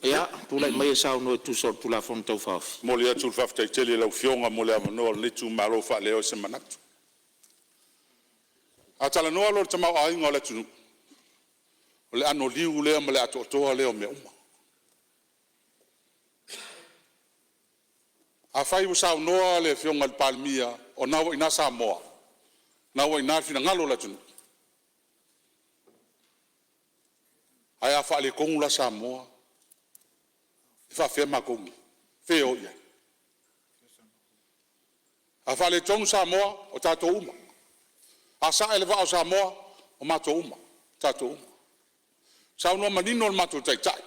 Ia, tulai maia e saunoa e tusa o le Tulafono Tau Faaofi. E momoli atu le faafetai tele i lau Afioga mo le avanoa o lenei itumalo e faaleo ai se manatu. A talanoa loa i le tamaoaiga o le atunuu, o le anoliu lea ma le atoatoa lea o mea uma. Afai ua saunoa le Afioga i le Palemia o lena ua i ina Samoa, o lena ua i ina le finagalo o le atunuu. Ae a faaletonu la Samoa, e faapefea matou nei? O fea e o i ai? A faaletonu Samoa, o tatou uma. A sae le vaa o Samoa, o matou uma, o tatou uma. Saunoa manino lo matou Taitai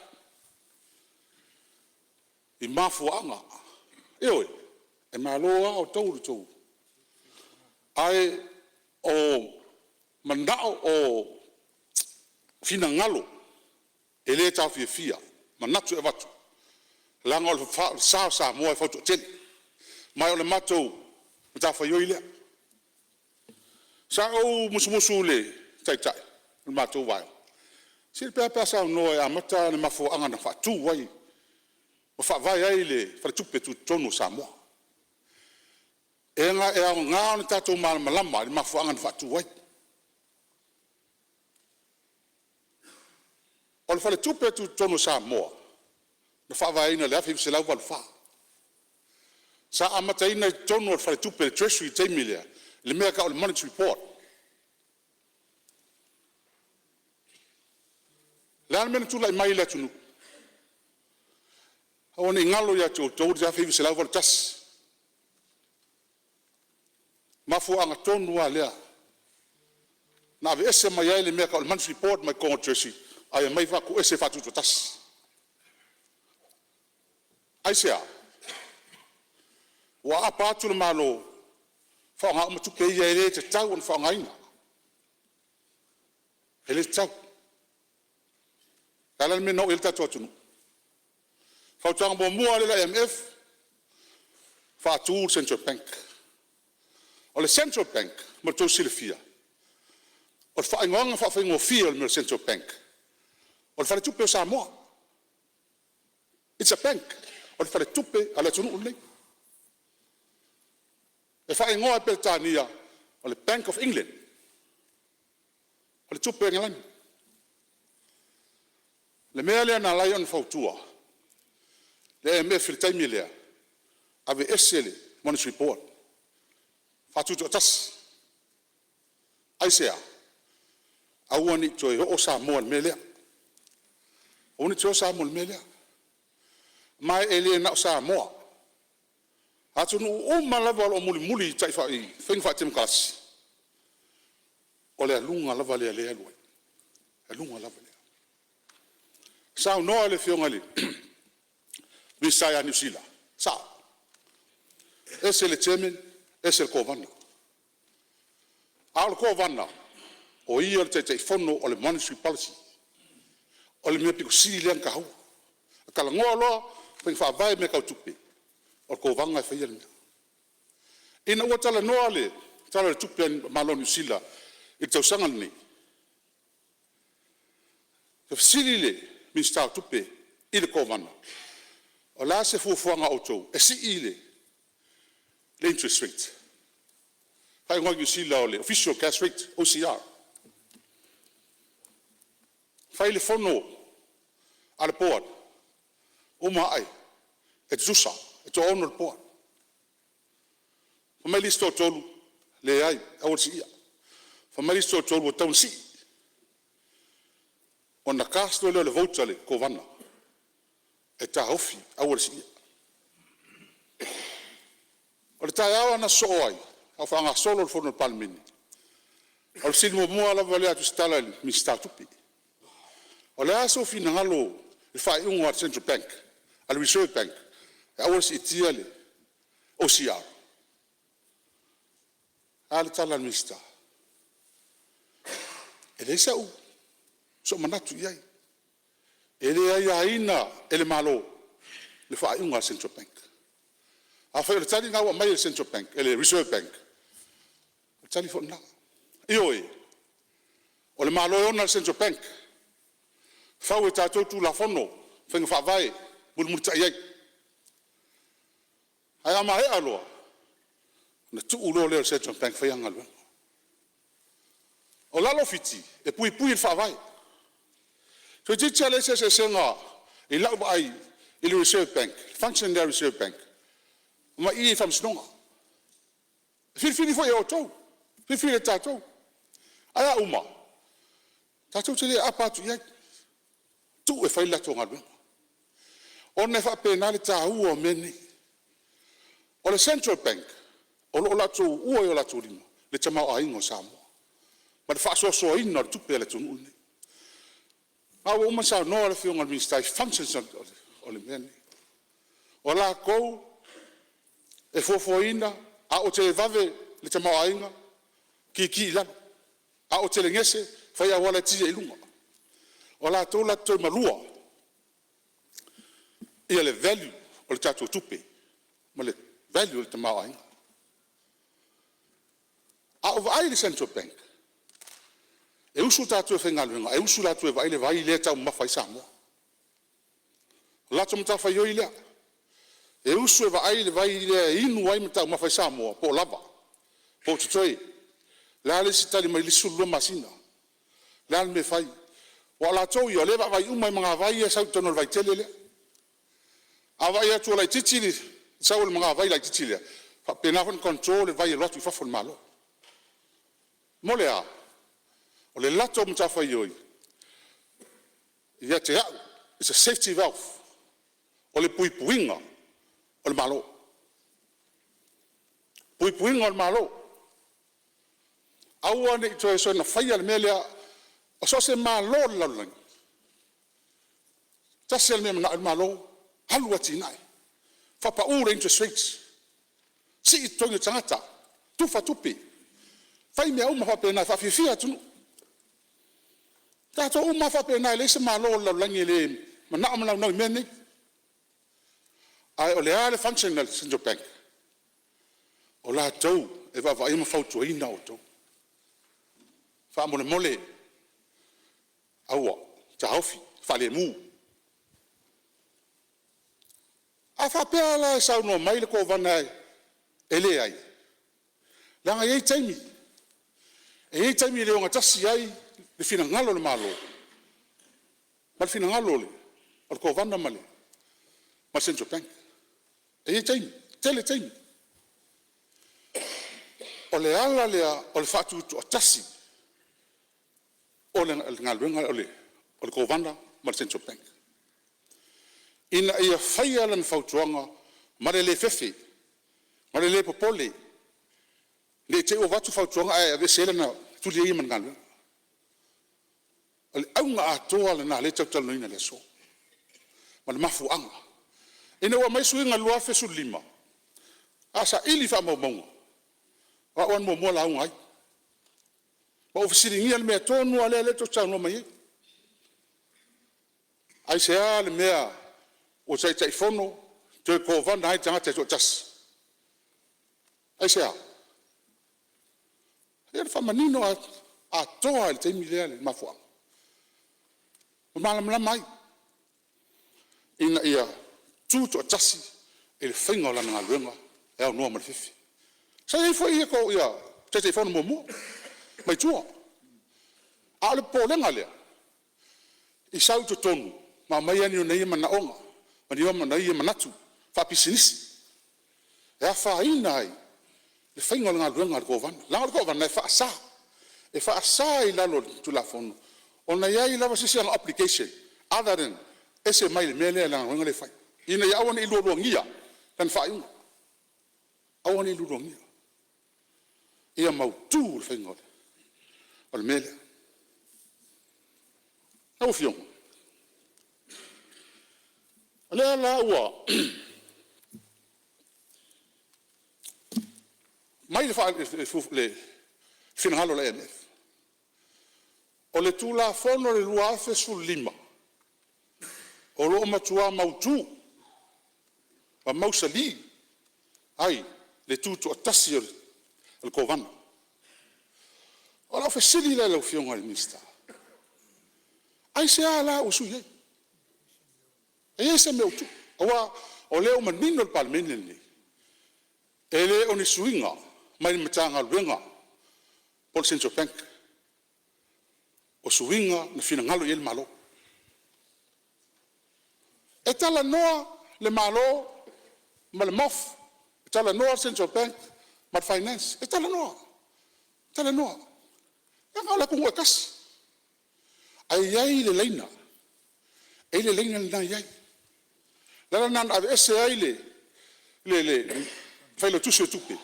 i mafuaaga. Ioe, e malo lava outou i le tou… ae o manao o finagalo e le taofiofia manatu e avatu, leaga o le sa o Samoa e fautoatele, ma o le matou matafaioi lea. Sa ou musumusu i le Taitai o le matou Vaega, sili pe a pe a saunoa e amata le mafuaaga na faatu ai ma faavae ai le Faletupe Tutotonu o Samoa. E aoga ona tatou malamalama i le mafuaaga na faatu ai. O le Faletupe Tutotonu o Samoa na faavaeina i le 1984. Sa amataina i totonu o le Faletupe o le Treasury i le taimi lea i le mea e tau o le Monetary Board. O le a le mea na tulai mai i le atunuu? Aua ne i galo ia te outou le 1981, mafuaaga tonu lava lea na aveese mai ai le mea e tau o le Monetary Board mai totonu o le Treasury ae aumai faatuese e tutoatasi. Aisea? Ua aapa atu le Malo faaaoga uma tupe ia e le tatau ona faaaogaina, e le tatau. O le a la le mea na oo i ai lo tatou atunuu? Fautuaga muamua lava lea a le IMF, faatu le Central Bank. O le Central Bank mo le tou silafia, o le faaigoaga faafaigofie o le mea o le Central Bank, o le Faletupe o Samoa. It's a bank. O le faletupe a le atunuu lenei. E faaigoa e Peretania o le Bank of England, Faletupe o Engelani. O le mea lea na ala ai ona fautua le IMF i le taimi lea, aveese le Monetary Board, faatutoatasi. Aisea? Aua ne i toe oo Samoa i le mea lea. Aua ne i toe oo Samoa i le mea lea. Ma e le na o Samoa, o atunuu uma lava o lo o mulimuli i faiga faatemokarasi, o le aluga lava lea o lea e alu ai, aluga lava lea. Saunoa le Afioga i le Minisita ia Niu Sila, e sao, e ese le Chairman ese le Kovana. A o le Kovana, o ia o le Taitaifono o le Monetary Policy. O le mea aupito sili lea ona taua. A talanoa loa faiga faavae i mea tau tupe, o le Kovana e faia le mea. Ina ua talanoa le Tala o le Tupe a le Malo o Niu Sila i le tausaga lenei, na fesili le Minisita o Tupe i le Kovana, o le a se fuafuaga a outou e sii le interest rate, faaigoa i Niu Sila o le Official Cash Rate OCR. Fai le fono a le Board, uma a'e e tutusa, e toa-6 le Board. Fai mai le isi toatolu, “Leai, aua le siia.” Fai mai le isi toatolu, “Ua tatau ona sii.” Ona cast loa lea o le vote a le Kovana e taofi aua le siia. O le taeao na sosoo ai a o faagasolo le fono a le Palemene, o le fesili muamua lava lea a Tusitala i le Minisita o Tupe, “O le a sou finagalo i le faaiuga a le Central Bank, a le Reserve Bank e aua le siitia le OCR?” O le a le tala a le Minisita? E leai sou manatu i ai, e le aiaina e le Malo le faaiuga a le Central Bank. Afai o le tali lena ua aumai e le Central Bank, e le Reserve Bank, o le tali foi lena. Ioe, o le Malo e ona le Central Bank, fau e tatou Tulafono faiga faavae e mulimulitai ai. Ae a maea loa, ona tuu loa lea i le Central Bank e fai ana galuega. O lalo o Fiti, e puipui i le Faavae. Toeitiiti lava leai se eseesega i lau vaai i le Reserve Bank, function lea a le Reserve Bank ma i i Faamasinoga. E filifili foi e outou, filifili e tatou. Ae a uma, tatou te le aapa atu i ai, tuu e fai le latou galuega, ona e faapena le taua o mea nei. O le Central Bank, o lo o latou uua i o latou lima le tamaoaiga o Samoa ma le faasoasoaina o le tupe a le atunuu lenei. A ua uma ona saunoa le Afioga i le Minisita i functions o le mea lenei. O latou e fuafuaina, a ua televave le tamaoaiga, kiki i lalo, a ua telegese fai auala e ki ai i luga. O latou latou te toe malua ia le value o le tatou tupe ma le value o le tamaoaiga. A ou vaai i le Central Bank, e usu tatou e faigaluega ae usu latou e vaai le vai lea e taumamafa ai Samoa. O le latou matafaioi lea, e usu e vaai le vai lea e inu ai ma taumafa ai Samoa po o lava po o totoe. O le a le isi tali mai i le isi 12 masina, o le a le mea e fai? Aua o latou ia o lea e vaavaai uma lava i magavai ia e sau i totonu o le vaitele lea. A vaai atu ua laitiiti le sau o le magavai laitiiti lea, e faapena foi ona control le vai e alu atu i fafo o le Malo. Mo le a? O le latou matafaioi ia te au, it's a safety valve, o le puipuiga o le Malo, puipuiga o le Malo. Aua ne i toe soona faia le mea lea. So o se malo lava o le lalolagi, e tasi lava le mea e manao ai le malo, alu atinae, faapau le interest rate, sii totogi o tagata, tufa tupe, fai mea uma faapena e faafiafia atunuu. O tatou uma lava faapena, e leai se malo o le lalolagi e le manao ma naunau i mea nei. Ae o le a le function a le Central Bank? O latou e vaavaaia ma fautuaina outou, faamolemole aua, taofi, faalemu. A faapea la e saunoa mai le Kovana e leai, leaga e i ai taimi, e i ai taimi e le ogatasi ai le finagalo o le Malo ma le finagalo o le Kovana ma le Central Bank. E i ai taimi, e tele taimi. O le ala lea o le faatutoatasi o le galuega lea o le Kovana ma le Central Bank, ina ia faia lana fautuaga ma le le fefe ma le le popole, ne i te i ua avatu fautuaga ae aveese ai lana, tuli ai ia ma le galuega. O le auga atoa lena o lea e tatou te talanoaina i le aso ma le mafuaaga. Ina ua aumai suiga i le 2015, a saili faamaumauga, o au lava na muamua lauga ai ma ou fesiligia le mea tonu lava lea tou te saunoa mai ai. Aisea le mea ua Taitaifono toe Kovana ai le tagata e toatasi? Aisea? Ia na faamanino atoa lava i le taimi lea le mafuaaga, ma malamalama ai, ina ia tutoatasi i le faiga o lana galuega e aunoa ma le fefe. Sa i ai foi ia Taitaifono muamua mai tua, a o le popolega lea, i sau i totonu ma aumai ona ia manaoga ma ona ia manatu faapisinisi e afaina ai le faiga o le galuega a le Kovana, leaga o le Kovana e faasa. E faasa i lalo o le Tulafono ona i ai lava se isi ana obligation other than ese mai le mea lea, le galuega lea e fai, ina ia aua ne i lualuagia lana faaiuga, aua ne i lualuagia, ia mautu le faiga o le mea lea. Lau Afioga, o lea la ua aumai le finagalo o le AMF, o le Tulafono o le 2015, o lo o matua mautu ma mausali ai le tutoatasi o le Kovana. O lau fesili la i lau Afioga i le Minisita, aisea la ua sui ai? E i ai se mea ua tupu, aua o lea ua manino le Palemene lenei, e le o ni suiga mai le Matagaluega po o le Central Bank, o suiga na finagalo i ai le Malo. E talanoa le Malo ma le MOF, talanoa le Central Bank ma le Finance, e talanoa, talanoa, leaga o le atunuu e tasi. Ae i ai le laina, e i ai le laina lena e i ai. O le ala lena na aveese ai le Failautusi o Tupe,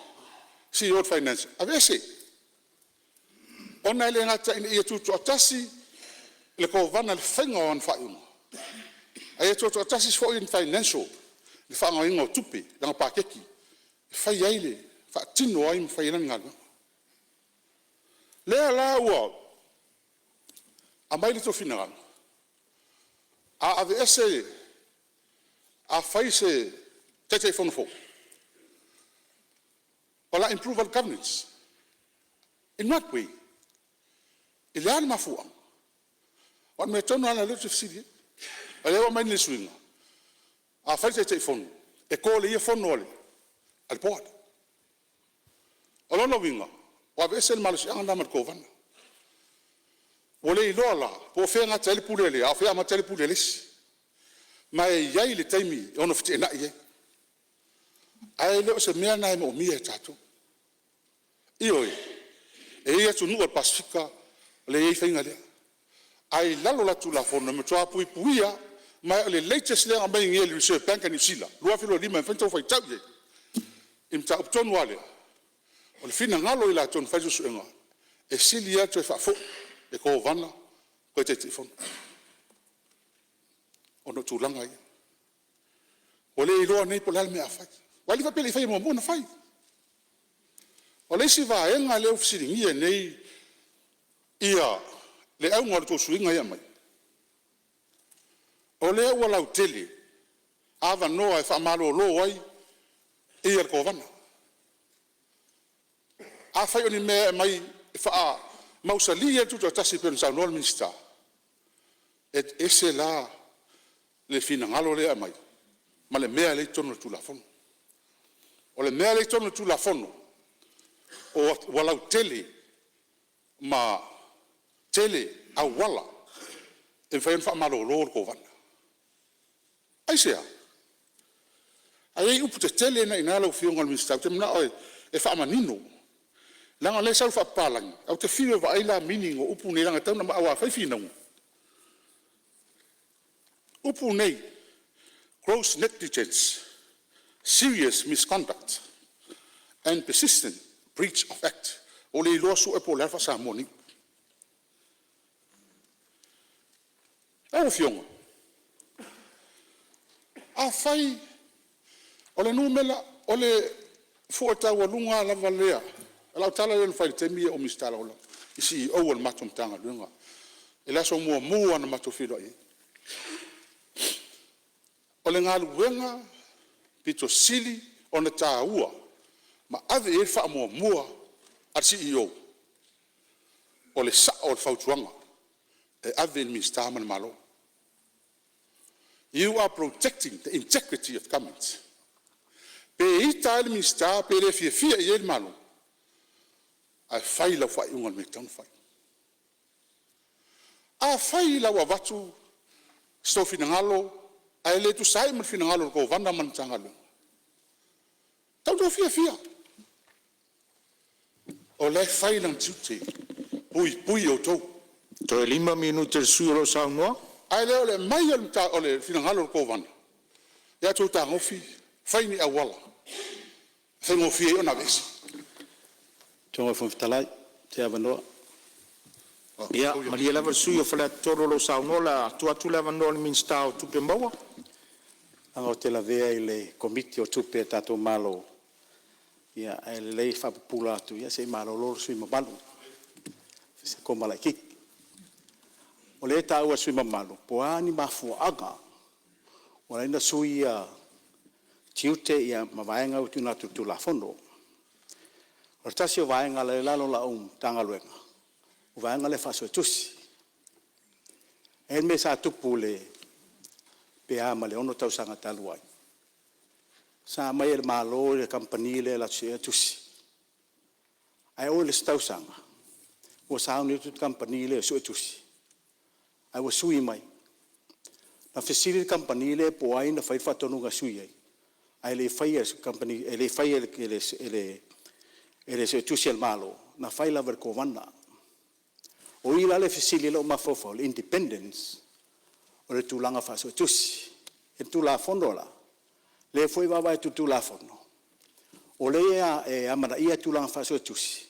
CEO o le Finance, aveese, ona e le gata ina ia tutoatasi le Kovana i le faiga o ana faaiuga, a ia tutoatasi foi le Financial i le faaaogaina o tupe, lana paketi e fai ai le faatino ai ma fai ai lana galuega. O lea la ua aumai lo outou finagalo, a aveese, a fai se Taitaifono fou, o le a improve ai le governance. In what way? I le a le mafuaaga? Aua o le mea tonu lava lena o lea ou te fesili ai. O lea ua aumai nei le suiga, a fai le Taitaifono, e call e ia fono a le Board. O lona uiga, ua aveese le malosiaga lena mai le Kovana. Ua le iloa la po o fea e gata ai le pule a le a o fea e amata ai le pule a le isi. Ma e i ai le taimi e ono feteenai ai, ae le o se mea lena e moomia e tatou. Ioe, e i ai atunuu o le Pasefika o lea e i ai le faiga lea, ae i lalo la o Tulafono e matua puipuia lava. Ma o le latest lea na aumai nei e le Reserve Bank a Niu Sila 2025, e mafai ona outou faitau i ai i le mataupu tonu lava lea. O le finagalo o i latou na faia le suesuega, e sili lava le toe faafoi le Kovana toe Taitaifono ona o tulaga ia. Ua le iloa nei po o le a le mea a fai, aua e le faapea e le i faia muamua, na fai. O le isi vaega lea ua fesiligia nei le auga o le tou suiga lea e aumai, o lea ua lautele avanoa e faamalolo ai le Kovana. Afai o ni mea e aumai e faamausali ai le Tutoatasi pei ona saunoa le Minisita, e ese la le finagalo lea e aumai ma le mea lea e i totonu o le Tulafono. O le mea lea e i totonu o le Tulafono, ua lautele ma tele auala e mafai ona faamalolo le Kovana. Aisea? Ae i ai upu tetele na e i ina lau Afioga i le Minisita ou te manao e faamanino, leaga o lea e sau i le faapapalagi, ae ou te fiu e vaai la meaning o upu nei leaga e tatau ona… aua a fai finauga, o upu nei, gross negligence, serious misconduct and persistent breach of act. Ua ou le iloa sue po o le a le faa-Samoa o nei upu. Lau Afioga, afai o le numera, o le fua taualuga lava lea, o lau tala lea na fai i le taimi a o ou Minisita Lagolago i CEO o le matou Matagaluega i le aso muamua lava na matou feiloai ai. O le galuega pito sili ona taua ma ave i ai le faamuamua a le CEO, o le sao o le fautuaga e ave i le Minisita ma le Malo. You are protecting the integrity of government. Pe ita ai le Minisita pe le fiafia i ai le Malo, ae fai lau faaiuga i le mea e tatau ona fai. Afai la ua avatu sou finagalo ae le tusa ai ma le finagalo o le Kovana ma le Matagaluega, e tatau ona outou fiafia, o la e fai lana tiute e puipui outou. Toe 5 minute o le sui usufono o lo o saunoa. Ae le o le aumai o le finagalo o le Kovana, ia outou fetagofi fai ni auala e faigofie ai ona aveese. Lau Afioga i le Fofoga Fetalai mo se avanoa. Ia malie lava le sui usufono mo Faleata 3 o lo o saunoa, o le a tuu atu le avanoa i le Minisita o Tupe Maua. Leaga ou te lavea i le Komiti o Tupe a le tatou Malo, ae lelei le faapupula atu se i malolo le sui usufono mamalu i se koma laitiiti. O lea e taua e le sui usufono mamalu, po o a ni mafuaaga ua ala ai ona sui ia tiute ma vaega ia ua tuuina atu i le Tulafono. O le tasi o vaega o la e i lalo o lau Matagaluega, o le vaega lea faa-Suetusi. E i ai le mea sa tupu i le pe a ma le 6 tausaga talu ai, sa aumai e le Malo le kamupani lea latou te sueina tusi, ae oo i le isi tausaga ua sauni atu le kamupani lea e sue tusi ae ua sui mai. Na fesili le kamupani lea po o ai na faia le faatonuga e sui ai, ae le i faia e le Suetusi a le Malo, na fai lava e le Kovana. O i la lea e fesili ai lou mafaufau i le independence o le tulaga faa-Suetusi. I le Tulafono la, lea foi e vaavaai atu i le Tulafono, o lea e amanaia tulaga faa-Suetusi,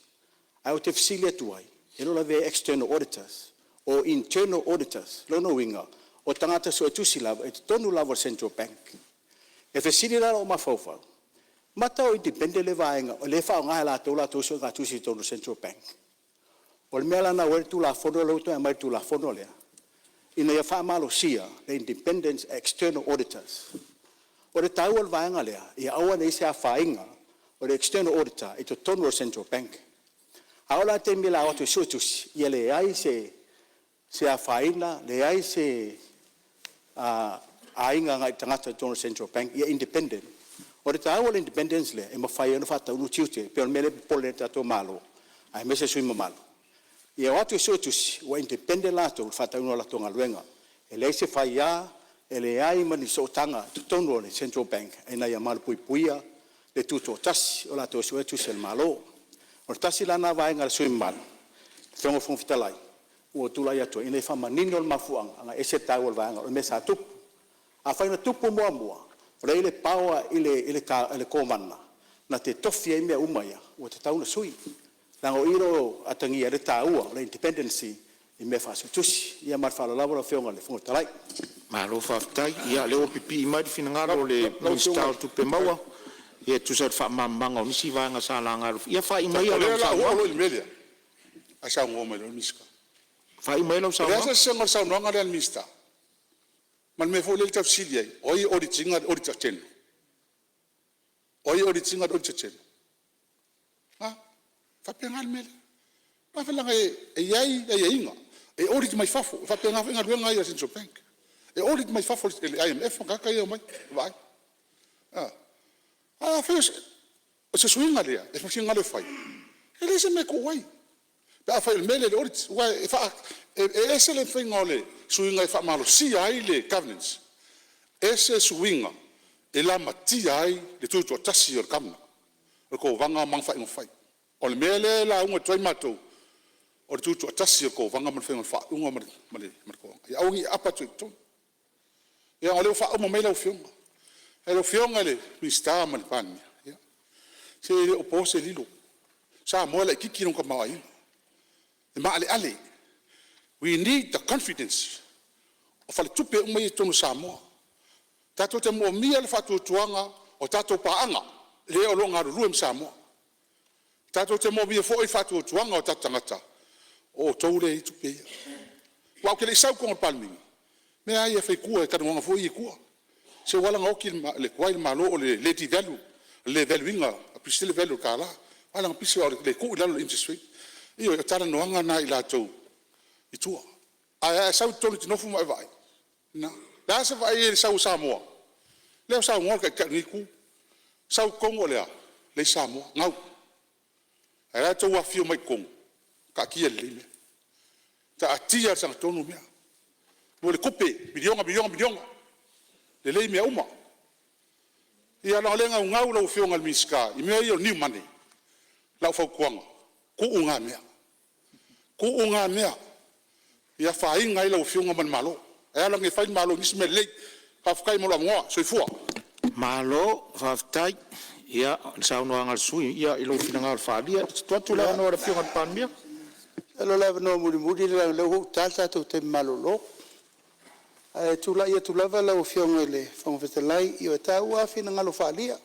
ae ou te fesili atu ai, e le o lavea ai external auditors o internal auditors. O lona uiga, o tagata suetusi lava i totonu lava o le Central Bank. E fesili la lou mafaufau, mata o independent le vaega o lea e faaaoga e latou a latou suetusi i totonu o le Central Bank? O le mea la lena ua i ai le Tulafono lea ua toe aumai le Tulafono lea, ina ia faamalosia le independence external auditors. O le taua o le vaega lea, ia aua ne i i ai se afaina o le external auditor i totonu o le Central Bank. A oo la i le taimi o le a o atu e suetusi, ia leai se afaina, leai se aiga agai le tagata i totonu o le Central Bank, ia independent. O le taua o le independence lea, e mafai ai ona faataunu tiute, e pei o le mea lea e popole ai le tatou Malo aemaise sui usufono mamalu, ia o atu e suetusi ua independent latou i le faataunuina o le latou galuega. E leai se faia, e leai ma ni sootaga i totonu o le Central Bank ina ia malupuipuia le tutoatasi o latou suetusi a le Malo. O le tasi la lena vaega a le sui usufono mamalu, lau Afioga i le Fofoga Fetalai, ua ou tulai atu ai ina ia faamanino le mafuaaga, ona e ese le taua o le vaega, o le mea sa tupu. Afai na tupu muamua, o lea e i ai le power i le Kovana na te tofi ai mea uma ia, ua tatau ona sui, leaga o i o lo o atagia ai le taua o le independency i mea faa-Suetusi. Ia ma le faaaloalo lava lau Afioga i le Fofoga Fetalai. Malo faafetai. Ia o lea ua pipii mai le finagalo o le Minisita o Tupe Maua e tusa ai o le faamalamalamaga o nisi vaega sa laga. Ia faai maia O lau lea o le a ou oo saunoaga. loa i le mea lea, ae saunoa mai loa le Minisita. Faai maia lau E leai saunoaga. se eseesega o le saunoaga lea a le Minisita ma le mea foi lea e tau fesili ai, o ai e audit ina le Auditor General? O ai e audit ina le Auditor General? A, e faapena le mea lea. Aua leaga e i ai aiaiga, e audit mai fafo, e faapena foi galuega ia a le Central Bank, e audit mai fafo e le IMF ma tagata ia e omai e vaai. A, ae afai o se suiga lea e finagalo e fai, e leai se mea e tuu ai pe afai o le mea lea o le audit. Aua e ese le faiga o le suiga e faamalosia ai le governance, ese suiga e lamatia ai le tutoatasi o le Governor, o le Kovana ma ana faaiuga fai. O le mea lea e lauga atu ai matou, o le tutoatasi o le Kovana ma le faiga o faaiuga ma le Kovana, ia aua ne i aapa atu ai i totonu. Ia o lea ua faauma mai lau Afioga. Lau Afioga i le Minisita ma le Palemia, ia, se e le o po se lilo, o Samoa e laitiiti lona tamaoaiga, e maaleale. We need the confidence o faletupe uma ia i totonu o Samoa. Tatou te moomia le faatuatuaga o tatou paaga lea o lo o galulue ma Samoa. Tatou te moomia foi le faatuatuaga o tatou tagata, o outou lea e i ai tupe ia. Aua ou te le i sau i totonu o le Palemene, o mea lava ia e fai i tua i talanoaga foi ia i tua. Se ua ala ona oti le tuai le Malo o le le devalue, o le le value ina, apulisi tele le value o le $1, ua ala ona pisi aua o le tuu i lalo o le interest rate. Ioe, o talanoaga na a i latou i tua, ae a e sau i totonu e te nofo ma e vaai, o lena. O le a se vaai i ai i le sau a Samoa? Lea ua saunoa le Taitai o lenei Itu, sau i totonu o le a? Leai se Samoa, gau. Ae a le tou afifio mai i totonu? Taatia lelei mea, taatia i le sagatonu mea, maua le tupe, miliona, miliona, miliona, lelei mea uma. Ia leaga o lea e naunau lau Afioga i le Minisita i mea ia o le new money. O lau fautuaga, tuu na mea, tuu na mea e afaina ai lau Afioga ma le Malo, ae alu ane e fai le Malo i nisi mea lelei. Faafetai mo lou avanoa. Soifua. Malo faafetai i le saunoaga a le sui usufono i lou finagalo faaalia. E tuu atu le avanoa i le Afioga i le Palemia. Masalo o le avanoa mulimuli lea leaga o lea ua ta le tatou taimi malolo. Ae tulai atu lava lau Afioga i le Fofoga Fetalai, e taua lava finagalo faaalia.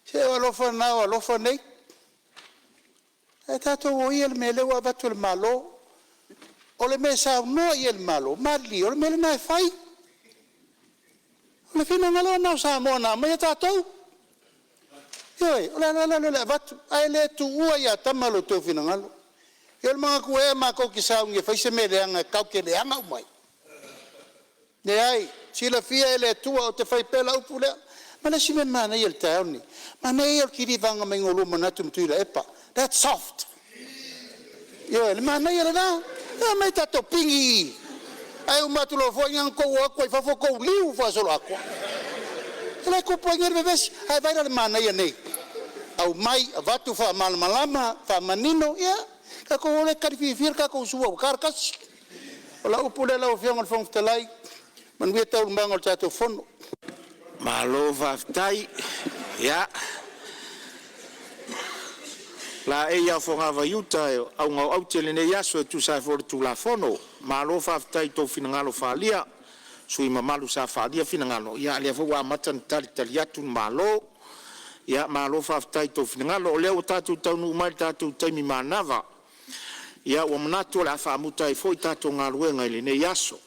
Se o alofa na o alofa nei. Ae tatou o ia i le mea o lea ua avatu e le Malo. O le mea e saunoa i ai le Malo, malilie o le mea lena e fai. O le finagalo lena o Samoa na aumaia tatou. Ioe, o le ala lea o le avatu, ae le tuua ia tama lo outou finagalo. Ia o le manatu ea matou te sauni e fai se mea leaga tatou te leaga uma ai? Leai, silafia e le Atua ou te fai pea lau upu lea. Ma le isi mea manaia i le taeao lenei, manaia ia o le kilivaga mai o oulua manatu ma Tuilaepa. That's soft. Ioe, le manaia lena. Omai tatou pigi i i, ae uma atu loa foi na ona tou o atu lava i fafo tou liu faasoloatoa. E le tupu ai nei le vevesi. Ae vaai la i le manaia nei? Aumai avatu faamalamalama, faamanino, ia tatou o lea e tali fiafia le tatou sua ua ta le tasi. O lau upu lea lau Afioga i le Fofoga Fetalai, manuia taualumaga o le tatou Fono. Malo faafetai. Ia, laei ae fogavai uta o auga o aute i lenei aso e tusa ai foi o le Tulafono. Malo faafetai i tou finagalo faaalia, sui usufono mamalu sa faaalia finagalo, a o lea foi ua amata ona talitali atu le Malo. Ia malo faafetai i tou finagalo. O lea ua tatou taunuu mai i le tatou taimi manava, ia ua manatu o le a faamuta ai foi tatou galuega i lenei aso.